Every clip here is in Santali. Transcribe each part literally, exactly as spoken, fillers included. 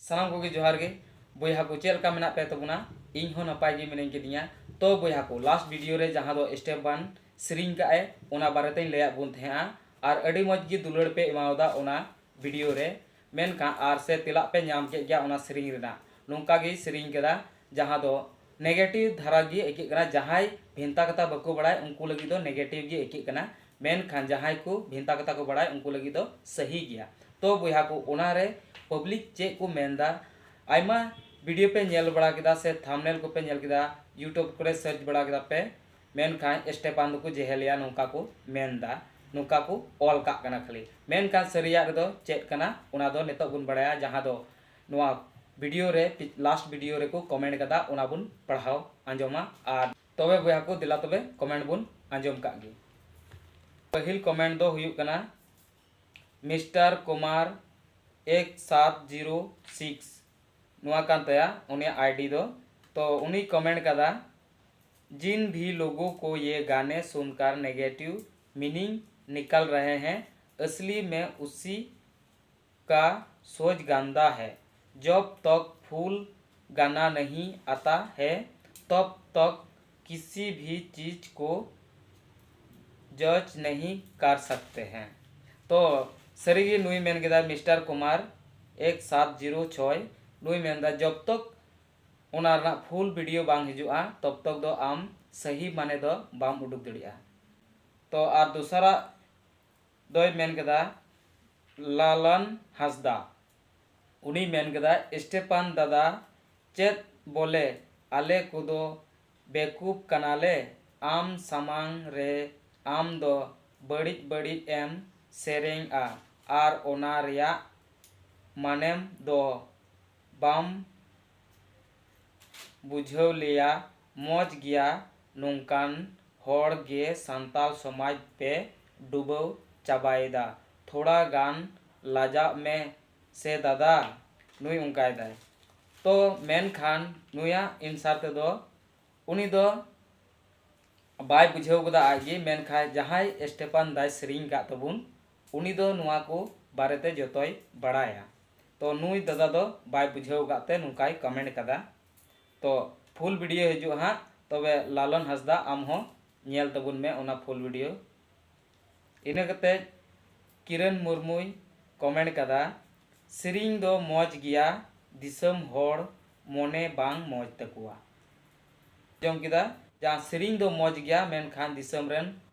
ᱥᱟᱱᱟᱢ ᱠᱚᱜᱮ ᱡᱚᱦᱟᱨ ᱜᱮ᱾ ᱵᱚᱭᱦᱟ ᱠᱚ, ᱪᱮᱫ ᱞᱮᱠᱟ ᱢᱮᱱᱟᱜ ᱯᱮ ᱛᱟᱵᱚᱱᱟ? ᱤᱧ ᱦᱚᱸ ᱱᱟᱯᱟᱭ ᱜᱮ ᱢᱤᱱᱟᱹᱧ ᱠᱟᱫᱤᱧᱟ᱾ ᱛᱚ ᱵᱚᱭᱦᱟ ᱠᱚ, ᱞᱟᱥᱴ ᱵᱷᱤᱰᱤᱭᱳ ᱨᱮ ᱡᱟᱦᱟᱸ ᱫᱚ ᱮᱥᱴᱮᱯᱷᱟᱱ ᱥᱮᱨᱮᱧ ᱠᱟᱜ ᱮ, ᱚᱱᱟ ᱵᱟᱨᱮᱛᱮᱧ ᱞᱟᱹᱭᱟᱫ ᱵᱚᱱ ᱛᱟᱦᱮᱸᱜᱼᱟ, ᱟᱨ ᱟᱹᱰᱤ ᱢᱚᱡᱽ ᱜᱮ ᱫᱩᱞᱟᱹᱲ ᱯᱮ ᱮᱢᱟᱣᱟᱫᱟ ᱚᱱᱟ ᱵᱷᱤᱰᱤᱭᱳ ᱨᱮ᱾ ᱢᱮᱱᱠᱷᱟᱱ ᱟᱨ ᱥᱮ ᱛᱮᱞᱟᱜ ᱯᱮ ᱧᱟᱢ ᱠᱮᱫ ᱜᱮᱭᱟ ᱚᱱᱟ ᱥᱮᱨᱮᱧ ᱨᱮᱱᱟᱜ᱾ ᱱᱚᱝᱠᱟ ᱜᱮᱭ ᱥᱮᱨᱮᱧ ᱠᱮᱫᱟ, ᱡᱟᱦᱟᱸ ᱫᱚ ᱱᱮᱜᱮᱴᱤᱵᱷ ᱫᱷᱟᱨᱟ ᱜᱮ ᱟᱹᱭᱠᱟᱹᱜ ᱠᱟᱱᱟ᱾ ᱡᱟᱦᱟᱸᱭ ᱵᱷᱮᱱᱛᱟ ᱠᱟᱛᱷᱟ ᱵᱟᱠᱚ ᱵᱟᱲᱟᱭ, ᱩᱱᱠᱩ ᱞᱟᱹᱜᱤᱫ ᱫᱚ ᱱᱮᱜᱮᱴᱤᱵᱷ ᱜᱮ ᱟᱹᱭᱠᱟᱹᱜ ᱠᱟᱱᱟ, ᱢᱮᱱᱠᱷᱟᱱ ᱡᱟᱦᱟᱸᱭ ᱠᱚ ᱵᱷᱮᱱᱛᱟ ᱠᱟᱛᱷᱟ ᱠᱚ ᱵᱟᱲᱟᱭ, ᱩᱱᱠᱩ ᱞᱟᱹᱜᱤᱫ ᱫᱚ ᱥᱟᱹᱦᱤ ᱜᱮᱭᱟ᱾ ᱛᱚ ᱵᱚᱭᱦᱟ ᱠᱚ, ᱚᱱᱟᱨᱮ ᱯᱟᱵᱽᱞᱤᱠ ᱪᱮᱫ ᱠᱚ ᱢᱮᱱᱫᱟ, ᱟᱭᱢᱟ ᱵᱷᱤᱰᱤᱭᱳ ᱯᱮ ᱧᱮᱞ ᱵᱟᱲᱟ ᱠᱮᱫᱟ ᱥᱮ ᱛᱷᱟᱢᱵᱽᱱᱮᱞ ᱠᱚᱯᱮ ᱧᱮᱞ ᱠᱮᱫᱟ, ᱭᱩᱴᱩᱵᱽ ᱠᱚᱨᱮ ᱥᱟᱨᱪ ᱵᱟᱲᱟ ᱠᱮᱫᱟ ᱯᱮ, ᱢᱮᱱᱠᱷᱟᱱ ᱮᱥᱴᱮᱯᱟᱱ ᱫᱚᱠᱚ ᱡᱮᱦᱮᱞᱮᱭᱟ, ᱱᱚᱝᱠᱟ ᱠᱚ ᱢᱮᱱᱫᱟ, ᱱᱚᱝᱠᱟ ᱠᱚ ᱚᱞ ᱠᱟᱜ ᱠᱟᱱᱟ ᱠᱷᱟᱹᱞᱤ᱾ ᱢᱮᱱᱠᱷᱟᱱ ᱥᱟᱹᱨᱤᱭᱟᱜ ᱨᱮᱫᱚ ᱪᱮᱫ ᱠᱟᱱᱟ, ᱚᱱᱟ ᱫᱚ ᱱᱤᱛᱚᱜ ᱵᱚᱱ ᱵᱟᱲᱟᱭᱟ᱾ ᱡᱟᱦᱟᱸ ᱫᱚ ᱱᱚᱣᱟ ᱵᱷᱤᱰᱤᱭᱳ ᱨᱮ, ᱞᱟᱥᱴ ᱵᱷᱤᱰᱤᱭᱳ ᱨᱮᱠᱚ ᱠᱚᱢᱮᱱᱴ ᱠᱟᱫᱟ, ᱚᱱᱟ ᱵᱚᱱ ᱯᱟᱲᱦᱟᱣ ᱟᱸᱡᱚᱢᱟ᱾ ᱟᱨ ᱛᱚᱵᱮ ᱵᱚᱭᱦᱟ ᱠᱚ, ᱫᱮᱞᱟ ᱛᱚᱵᱮ ᱠᱚᱢᱮᱱᱴ ᱵᱚᱱ ᱟᱸᱡᱚᱢ ᱠᱟᱜ ᱜᱮ᱾ ᱯᱟᱹᱦᱤᱞ ᱠᱚᱢᱮᱱᱴ ᱫᱚ ᱦᱩᱭᱩᱜ ᱠᱟᱱᱟ ᱢᱤᱥᱴᱟᱨ ᱠᱩᱢᱟᱨ ᱮᱠ ᱥᱟᱛ ᱡᱤᱨᱳ ᱥᱤᱠᱥ, ᱱᱚᱣᱟ ᱠᱟᱱ ᱛᱟᱭᱟ ᱩᱱᱤᱭᱟᱜ ᱟᱭᱰᱤ ᱫᱚ᱾ ᱛᱚ ᱩᱱᱤ ᱠᱚᱢᱮᱱᱴ ᱠᱟᱫᱟ, जिन भी लोगों को ये गाने सुनकर नेगेटिव मीनिंग निकल रहे हैं, असली में उसी का सोच गंदा है। जब तक फुल गाना नहीं आता है, तब तक किसी भी चीज़ को जज नहीं कर सकते हैं। ᱛᱚ ᱥᱟᱹᱨᱤᱜᱮ ᱱᱩᱭ ᱢᱮᱱ ᱠᱮᱫᱟ, ᱢᱤᱥᱴᱟᱨ ᱠᱩᱢᱟᱨ ᱮᱠ ᱥᱟᱛ ᱡᱤᱨᱳ ᱪᱷᱚᱭ, ᱱᱩᱭ ᱢᱮᱱᱫᱟ, ᱡᱚᱵ ᱛᱚᱠ ᱚᱱᱟ ᱨᱮᱱᱟᱜ ᱯᱷᱩᱞ ᱵᱷᱤᱰᱤᱭᱳ ᱵᱟᱝ ᱦᱤᱡᱩᱜᱼᱟ, ᱛᱚᱵ ᱛᱚᱠ ᱫᱚ ᱟᱢ ᱥᱟᱹᱦᱤ ᱢᱟᱱᱮ ᱫᱚ ᱵᱟᱢ ᱩᱰᱩᱠ ᱫᱟᱲᱮᱭᱟᱜᱼᱟ᱾ ᱛᱚ ᱟᱨ ᱫᱚᱥᱟᱨᱟᱜ ᱫᱚᱭ ᱢᱮᱱ ᱠᱮᱫᱟ ᱞᱟᱞᱟᱱ ᱦᱟᱸᱥᱫᱟ᱾ ᱩᱱᱤ ᱢᱮᱱ ᱠᱮᱫᱟ, ᱥᱴᱮᱯᱟᱱ ᱫᱟᱫᱟ, ᱪᱮᱫ ᱵᱚᱞᱮ ᱟᱞᱮ ᱠᱚᱫᱚ ᱵᱮᱠᱩᱯ ᱠᱟᱱᱟᱞᱮ? ᱟᱢ ᱥᱟᱢᱟᱝ ᱨᱮ ᱟᱢ ᱫᱚ ᱵᱟᱹᱲᱤᱡ ᱵᱟᱹᱲᱤᱡ ᱮᱢ ᱥᱮᱨᱮᱧᱟ ᱟᱨ ᱚᱱᱟ ᱨᱮᱭᱟᱜ ᱢᱟᱱᱮᱢ ᱫᱚ ᱵᱟᱢ ᱵᱩᱡᱷᱟᱹᱣ ᱞᱮᱭᱟ᱾ ᱢᱚᱡᱽ ᱜᱮᱭᱟ, ᱱᱚᱝᱠᱟᱱ ᱦᱚᱲ ᱜᱮ ᱥᱟᱱᱛᱟᱲ ᱥᱚᱢᱟᱡᱽ ᱯᱮ ᱰᱩᱵᱟᱹᱣ ᱪᱟᱵᱟᱭᱮᱫᱟ᱾ ᱛᱷᱚᱲᱟ ᱜᱟᱱ ᱞᱟᱡᱟᱜ ᱢᱮ ᱥᱮ ᱫᱟᱫᱟ, ᱱᱩᱭ ᱚᱱᱠᱟᱭ ᱫᱟᱭ᱾ ᱛᱚ ᱢᱮᱱᱠᱷᱟᱱ ᱱᱩᱭᱟᱜ ᱮᱱᱥᱟᱨ ᱛᱮᱫᱚ ᱩᱱᱤ ᱫᱚ ᱵᱟᱭ ᱵᱩᱡᱷᱟᱹᱣ ᱠᱟᱫᱟ ᱟᱡ ᱜᱮ, ᱢᱮᱱᱠᱷᱟᱱ ᱡᱟᱦᱟᱸᱭ ᱥᱴᱮᱯᱟᱱ ᱫᱟᱭ ᱥᱮᱨᱮᱧ ᱠᱟᱜ ᱛᱟᱵᱚᱱ, ᱩᱱᱤ ᱫᱚ ᱱᱚᱣᱟ ᱠᱚ ᱵᱟᱨᱮᱛᱮ ᱡᱚᱛᱚᱭ ᱵᱟᱲᱟᱭᱟ᱾ ᱛᱚ ᱱᱩᱭ ᱫᱟᱫᱟ ᱫᱚ ᱵᱟᱭ ᱵᱩᱡᱷᱟᱹᱣ ᱟᱠᱟᱫ ᱛᱮ ᱱᱚᱝᱠᱟᱭ ᱠᱚᱢᱮᱱᱴ ᱠᱟᱫᱟ᱾ ᱛᱚ ᱯᱷᱩᱞ ᱵᱷᱤᱰᱤᱭᱳ ᱦᱤᱡᱩᱜᱼᱟ ᱦᱟᱸᱜ, ᱛᱚᱵᱮ ᱞᱟᱞᱚᱱ ᱦᱟᱸᱥᱫᱟ ᱟᱢ ᱦᱚᱸ ᱧᱮᱞ ᱛᱟᱵᱚᱱ ᱢᱮ ᱚᱱᱟ ᱯᱷᱩᱞ ᱵᱷᱤᱰᱤᱭᱳ᱾ ᱤᱱᱟᱹ ᱠᱟᱛᱮ ᱠᱤᱨᱟᱱ ᱢᱩᱨᱢᱩᱭ ᱠᱚᱢᱮᱱᱴ ᱠᱟᱫᱟ, ᱥᱮᱨᱮᱧ ᱫᱚ ᱢᱚᱡᱽ ᱜᱮᱭᱟ, ᱫᱤᱥᱚᱢ ᱦᱚᱲ ᱢᱚᱱᱮ ᱵᱟᱝ ᱢᱚᱡᱽ ᱛᱟᱠᱚᱣᱟ᱾ ᱟᱸᱡᱚᱢ ᱠᱮᱫᱟ, ᱡᱟᱦᱟᱸ ᱥᱮᱨᱮᱧ ᱫᱚ ᱢᱚᱡᱽ ᱜᱮᱭᱟ, ᱢᱮᱱᱠᱷᱟᱱ ᱫᱤᱥᱚᱢ ᱨᱮᱱ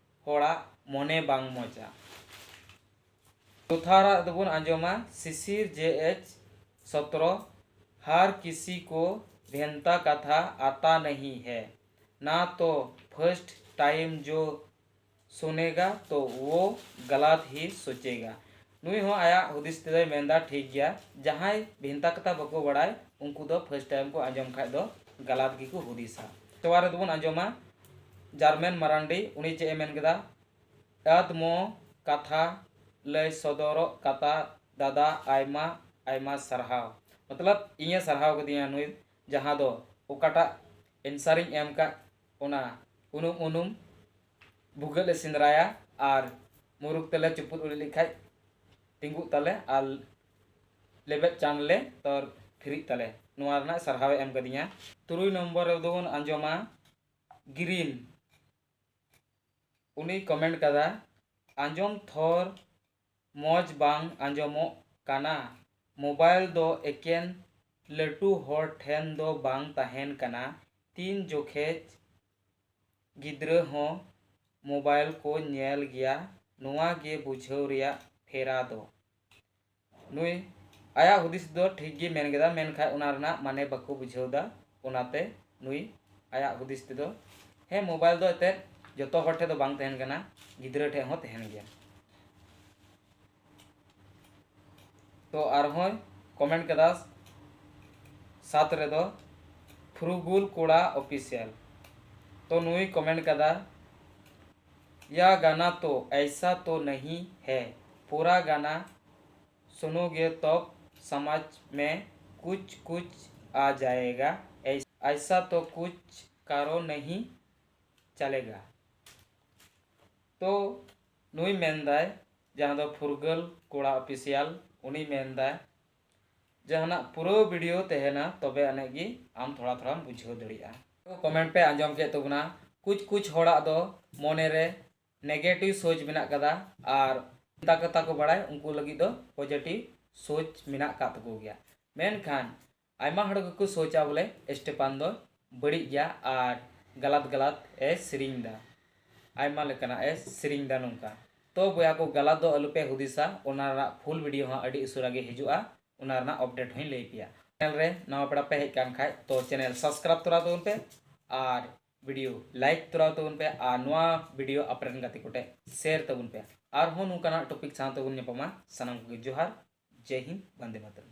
ᱦᱚᱲᱟᱜ ᱢᱚᱱᱮ ᱵᱟᱝ ᱢᱚᱡᱟ᱾ ᱫᱚᱥᱟᱨᱟᱜ ᱫᱚᱵᱚᱱ ᱟᱸᱡᱚᱢᱟ ᱥᱤᱥᱤᱨ ᱡᱮ ᱮᱪ ᱥᱚᱛᱨᱚ, ᱦᱟᱨ ᱠᱤᱥᱤ ᱠᱚ ᱵᱷᱮᱱᱛᱟ ᱠᱟᱛᱷᱟ ᱟᱛᱟ ᱱᱟᱦᱤ ᱦᱮ, ᱱᱟ ᱛᱚ ᱯᱷᱟᱥᱴ ᱴᱟᱭᱤᱢ ᱡᱚ ᱥᱩᱱᱮᱜᱟ ᱛᱚ ᱣᱚ ᱜᱟᱞᱟᱛ ᱦᱤ ᱥᱳᱪᱮᱜᱟ᱾ ᱱᱩᱭ ᱦᱚᱸ ᱟᱭᱟᱜ ᱦᱩᱫᱤᱥ ᱛᱮᱫᱚᱭ ᱢᱮᱱᱫᱟ, ᱴᱷᱤᱠ ᱜᱮᱭᱟ, ᱡᱟᱦᱟᱸᱭ ᱵᱷᱮᱱᱛᱟ ᱠᱟᱛᱷᱟ ᱵᱟᱠᱚ ᱵᱟᱲᱟᱭ ᱩᱱᱠᱩ ᱫᱚ ᱯᱷᱟᱥᱴ ᱴᱟᱭᱤᱢ ᱠᱚ ᱟᱸᱡᱚᱢ ᱠᱷᱟᱡ ᱫᱚ ᱜᱟᱞᱟᱛ ᱜᱮᱠᱚ ᱦᱩᱫᱤᱥᱟ᱾ ᱛᱚᱣᱟ ᱨᱮᱫᱚ ᱵᱚᱱ ᱟᱸᱡᱚᱢᱟ ᱡᱟᱨᱢᱮᱱ ᱢᱟᱨᱟᱱᱰᱤ, ᱩᱱᱤ ᱪᱮᱫ ᱮ ᱢᱮᱱ ᱠᱮᱫᱟ? ᱟᱫᱢᱚ ᱠᱟᱛᱷᱟ ᱞᱟᱹᱭ ᱥᱚᱫᱚᱨᱚᱜ ᱠᱟᱛᱟ ᱫᱟᱫᱟ, ᱟᱭᱢᱟ ᱟᱭᱢᱟ ᱥᱟᱨᱦᱟᱣ᱾ ᱢᱚᱛᱞᱚᱵ ᱤᱧᱮ ᱥᱟᱨᱦᱟᱣ ᱠᱟᱫᱤᱧᱟ ᱱᱩᱭ, ᱡᱟᱦᱟᱸ ᱫᱚ ᱚᱠᱟᱴᱟᱜ ᱮᱱᱥᱟᱨᱤᱧ ᱮᱢ ᱠᱟᱜ ᱚᱱᱟ ᱩᱱᱩᱢ ᱩᱱᱩᱢ ᱵᱷᱩᱜᱟᱹᱜ ᱞᱮ ᱥᱮᱸᱫᱽᱨᱟᱭᱟ ᱟᱨ ᱢᱩᱨᱩᱠ ᱛᱮᱞᱮ ᱪᱩᱯᱩᱫ ᱩᱞᱤ ᱞᱮᱠᱷᱟᱡ ᱛᱤᱸᱜᱩᱜ ᱛᱟᱞᱮ ᱟᱨ ᱞᱮᱵᱮᱫ ᱪᱟᱸᱫ ᱞᱮ ᱛᱚᱨ ᱯᱷᱤᱨᱤᱜ ᱛᱟᱞᱮ, ᱱᱚᱣᱟ ᱨᱮᱱᱟᱜ ᱥᱟᱨᱦᱟᱣᱮ ᱮᱢ ᱠᱟᱫᱤᱧᱟ᱾ ᱛᱩᱨᱩᱭ ᱱᱚᱢᱵᱚᱨ ᱨᱮᱫᱚ ᱵᱚᱱ ᱟᱸᱡᱚᱢᱟ ᱜᱨᱤᱱ, ᱩᱱᱤᱭ ᱠᱚᱢᱮᱱᱴ ᱠᱟᱫᱟ, ᱟᱸᱡᱚᱢ ᱛᱷᱚᱨ ᱢᱚᱡᱽ ᱵᱟᱝ ᱟᱸᱡᱚᱢᱚᱜ ᱠᱟᱱᱟ᱾ ᱢᱳᱵᱟᱭᱤᱞ ᱫᱚ ᱮᱠᱮᱱ ᱞᱟᱹᱴᱩ ᱦᱚᱲ ᱴᱷᱮᱱ ᱫᱚ ᱵᱟᱝ ᱛᱟᱦᱮᱱ ᱠᱟᱱᱟ, ᱛᱤᱱ ᱡᱚᱠᱷᱮᱡ ᱜᱤᱫᱽᱨᱟᱹ ᱦᱚᱸ ᱢᱳᱵᱟᱭᱤᱞ ᱠᱚ ᱧᱮᱞ ᱜᱮᱭᱟ, ᱱᱚᱣᱟ ᱜᱮ ᱵᱩᱡᱷᱟᱹᱣ ᱨᱮᱭᱟᱜ ᱯᱷᱮᱨᱟ ᱫᱚ᱾ ᱱᱩᱭ ᱟᱭᱟᱜ ᱦᱩᱫᱤᱥ ᱫᱚ ᱴᱷᱤᱠ ᱜᱮ ᱢᱮᱱ ᱠᱮᱫᱟ, ᱢᱮᱱᱠᱷᱟᱱ ᱚᱱᱟ ᱨᱮᱱᱟᱜ ᱢᱟᱱᱮ ᱵᱟᱠᱚ ᱵᱩᱡᱷᱟᱹᱣ ᱮᱫᱟ, ᱚᱱᱟᱛᱮ ᱱᱩᱭ ᱟᱭᱟᱜ ᱦᱩᱫᱤᱥ ᱛᱮᱫᱚ, ᱦᱮᱸ, ᱢᱳᱵᱟᱭᱤᱞ ᱫᱚ ᱮᱱᱛᱮᱫ ᱡᱚᱛᱚ ᱦᱚᱲ ᱴᱷᱮᱱ ᱫᱚ ᱵᱟᱝ ᱛᱟᱦᱮᱱ ᱠᱟᱱᱟ, ᱜᱤᱫᱽᱨᱟᱹ ᱴᱷᱮᱱ ᱦᱚᱸ ᱛᱟᱦᱮᱱ ᱜᱮᱭᱟ᱾ ᱛᱚ ᱟᱨᱦᱚᱸᱭ ᱠᱚᱢᱮᱱᱴ ᱠᱟᱫᱟ ᱥᱟᱛ ᱨᱮᱫᱚ, ᱯᱷᱩᱨᱩᱜᱩᱞ ᱠᱚᱲᱟ ᱚᱯᱷᱤᱥᱤᱭᱟᱞ᱾ ᱛᱚ ᱱᱩᱭ ᱠᱚᱢᱮᱱᱴ ᱠᱟᱫᱟ, ᱭᱟ ᱜᱟᱱᱟ ᱛᱚ ᱟᱭᱥᱟ ᱛᱚ ᱱᱟᱦᱤ ᱦᱮ, ᱯᱩᱨᱟ ᱜᱟᱱᱟ ᱥᱩᱱᱳᱜᱮ ᱛᱚᱵ ᱥᱟᱢᱟᱡᱽ ᱢᱮ ᱠᱩᱪ ᱠᱩᱪ ᱟ ᱡᱟᱭᱮᱜᱟ, ᱟᱭᱥᱟ ᱛᱚ ᱠᱩᱪ ᱠᱟᱨᱚ ᱱᱟᱦᱤ ᱪᱟᱞᱮᱜᱟ᱾ ᱛᱚ ᱱᱩᱭ ᱢᱮᱱᱫᱟᱭ, ᱡᱟᱦᱟᱸ ᱫᱚ ᱯᱷᱩᱨᱜᱟᱹᱞ ᱠᱚᱲᱟ ᱚᱯᱷᱤᱥᱤᱭᱟᱞ, ᱩᱱᱤ ᱢᱮᱱᱫᱟᱭ, ᱡᱟᱦᱟᱱᱟᱜ ᱯᱩᱨᱟᱹ ᱵᱷᱤᱰᱤᱭᱳ ᱛᱟᱦᱮᱱᱟ, ᱛᱚᱵᱮ ᱟᱹᱱᱤᱡ ᱜᱮ ᱟᱢ ᱛᱷᱚᱲᱟ ᱛᱷᱚᱲᱟᱢ ᱵᱩᱡᱷᱟᱹᱣ ᱫᱟᱲᱮᱭᱟᱜᱼᱟ᱾ ᱠᱚᱢᱮᱱᱴ ᱯᱮ ᱟᱸᱡᱚᱢ ᱠᱮᱫ ᱛᱟᱵᱚᱱᱟ, ᱠᱩᱪ ᱠᱩᱪ ᱦᱚᱲᱟᱜ ᱫᱚ ᱢᱚᱱᱮ ᱨᱮ ᱱᱮᱜᱮᱴᱤᱵᱷ ᱥᱳᱪ ᱢᱮᱱᱟᱜ ᱠᱟᱫᱟ, ᱟᱨ ᱚᱱᱠᱟ ᱠᱟᱛᱷᱟ ᱠᱚ ᱵᱟᱲᱟᱭ, ᱩᱱᱠᱩ ᱞᱟᱹᱜᱤᱫ ᱫᱚ ᱯᱚᱡᱮᱴᱤᱵᱷ ᱥᱳᱪ ᱢᱮᱱᱟᱜ ᱟᱠᱟᱫ ᱛᱟᱠᱚ ᱜᱮᱭᱟ᱾ ᱢᱮᱱᱠᱷᱟᱱ ᱟᱭᱢᱟ ᱦᱚᱲ ᱜᱮᱠᱚ ᱥᱳᱪᱟ ᱵᱚᱞᱮ ᱥᱴᱮᱯᱟᱱ ᱫᱚ ᱵᱟᱹᱲᱤᱡ ᱜᱮᱭᱟ ᱟᱨ ᱜᱟᱞᱟᱛ ᱜᱟᱞᱟᱛ ᱮ ᱥᱮᱨᱮᱧ ᱫᱟ, ᱟᱭᱢᱟ ᱞᱮᱠᱟᱱᱟᱜ ᱮ ᱥᱮᱨᱮᱧ ᱫᱟ ᱱᱚᱝᱠᱟ᱾ ᱛᱚ ᱵᱚᱭᱦᱟ ᱠᱚ, ᱜᱟᱞᱟᱛ ᱫᱚ ᱟᱞᱚᱯᱮ ᱦᱩᱫᱤᱥᱟ, ᱚᱱᱟ ᱨᱮᱱᱟᱜ ᱯᱷᱩᱞ ᱵᱷᱤᱰᱤᱭᱳ ᱦᱚᱸ ᱟᱹᱰᱤ ᱩᱥᱟᱹᱨᱟ ᱜᱮ ᱦᱤᱡᱩᱜᱼᱟ, ᱚᱱᱟ ᱨᱮᱱᱟᱜ ᱟᱯᱰᱮᱴ ᱦᱚᱸᱧ ᱞᱟᱹᱭ ᱯᱮᱭᱟ᱾ ᱪᱮᱱᱮᱞ ᱨᱮ ᱱᱟᱣᱟ ᱯᱮᱲᱟ ᱯᱮ ᱦᱮᱡ ᱠᱟᱱ ᱠᱷᱟᱡ ᱛᱚ ᱪᱮᱱᱮᱞ ᱥᱟᱵᱥᱠᱨᱟᱭᱤᱵ ᱛᱚᱨᱟ ᱛᱟᱵᱚᱱ ᱯᱮ ᱟᱨ ᱵᱷᱤᱰᱤᱭᱳ ᱞᱟᱭᱤᱠ ᱛᱚᱨᱟ ᱛᱟᱵᱚᱱ ᱯᱮ ᱟᱨ ᱱᱚᱣᱟ ᱵᱷᱤᱰᱤᱭᱳ ᱟᱯᱮ ᱨᱮᱱ ᱜᱟᱛᱮ ᱠᱚᱴᱷᱮᱡ ᱥᱮᱭᱟᱨ ᱛᱟᱵᱚᱱ ᱯᱮ᱾ ᱟᱨᱦᱚᱸ ᱱᱚᱝᱠᱟᱱᱟᱜ ᱴᱚᱯᱤᱠ ᱥᱟᱶ ᱛᱮᱵᱚᱱ ᱧᱟᱯᱟᱢᱟ᱾ ᱥᱟᱱᱟᱢ ᱠᱚᱜᱮ ᱡᱚᱦᱟᱨ, ᱡᱟᱭ ᱦᱤᱱᱫ, ᱵᱚᱱᱫᱮ ᱢᱟᱛᱚᱨᱚᱢ᱾